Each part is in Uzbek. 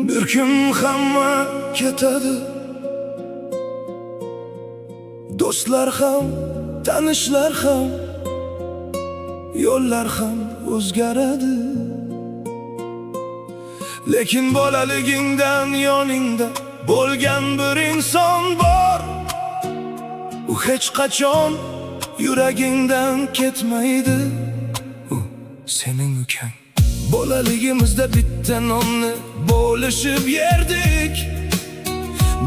Bir kun hamma ketadi. Do'stlar ham, tanishlar ham, yo'llar ham o'zgaradi. Lekin bolaligingdan yoningda bo'lgan bir inson bor. U hech qachon yuragingdan ketmaydi. U sening ukang. Bolaligimizda bitta nonni bo'lishib yerdik.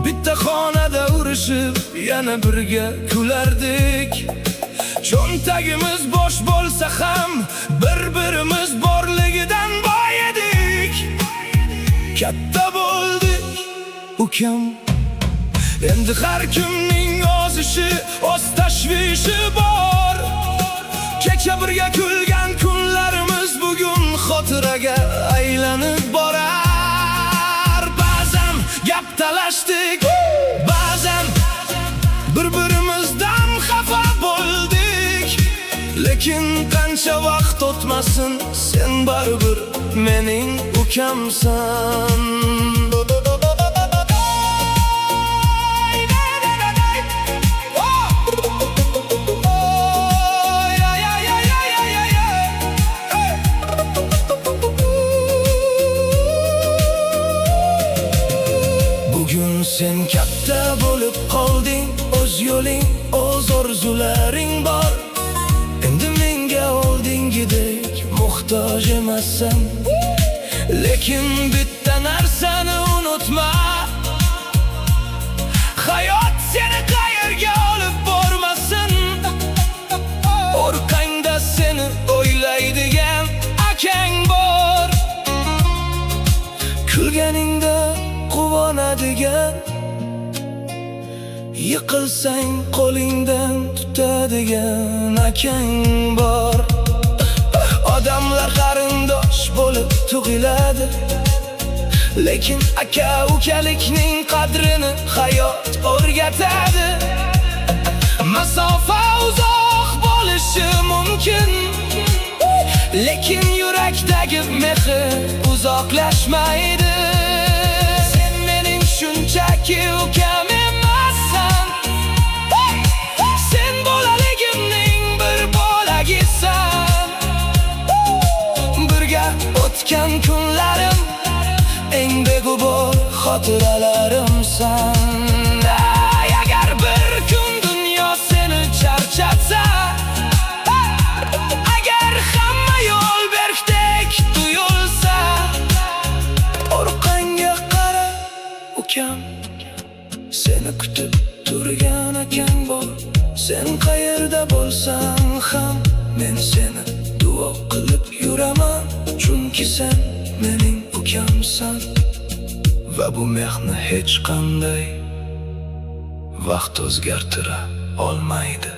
Bitta xonada urushib, yana birga kulardik. Cho'ntagimiz bo'sh bo'lsa ham, bir-birimiz borligidan boy edik. Katta bo'ldik, ukam. Endi har kimning o'z ishi, o'z tashvishi bor. Kecha birga kulgan kunlarimiz bugun xotiraga aylanib borar. Ba'zan gap talashdik, ba'zan bir-birimizdan xafa bo'ldik. Lekin qancha vaqt o'tmasin, sen baribir mening ukamsan. Oh, ya. Hey. Bugun sen katta bo'lib qolding, o'z yo'ling, o'z orzularing bor. Endi menga oldingidek muhtoj emassan. Lekin bitta narsani unutma: hayot seni qayerga olib bormasin, orqangda seni o'ylaydigan akang bor. Kulganingda quvonadigan, yiqilsang qo'lingdan tutadigan akang bor. Odamlar qarindosh bo'lib tug'iladi, lekin aka ukalikning qadrini hayot o'rgatadi. Masofa uzoq bo'lishi mumkin, lekin yurakdagi mehr uzoqlashmaydi. Sen mening shunchaki ukam emassan, sen bolaligimning bir bo'lagisan. Birga o'tgan kunlarim eng beg'ubor xotiralarimsan. Ay, agar bir kun dunyo seni charchatsa, agar hamma yo'l berkdek tuyulsa, orqangga qara, ukam, seni kutib turgan akang bor. Sen qayerda bo'lsang ham, men seni duo qilib yuraman, chunki sen mening ukamsan va bu mehrni hech qanday vaqt o'zgartira olmaydi.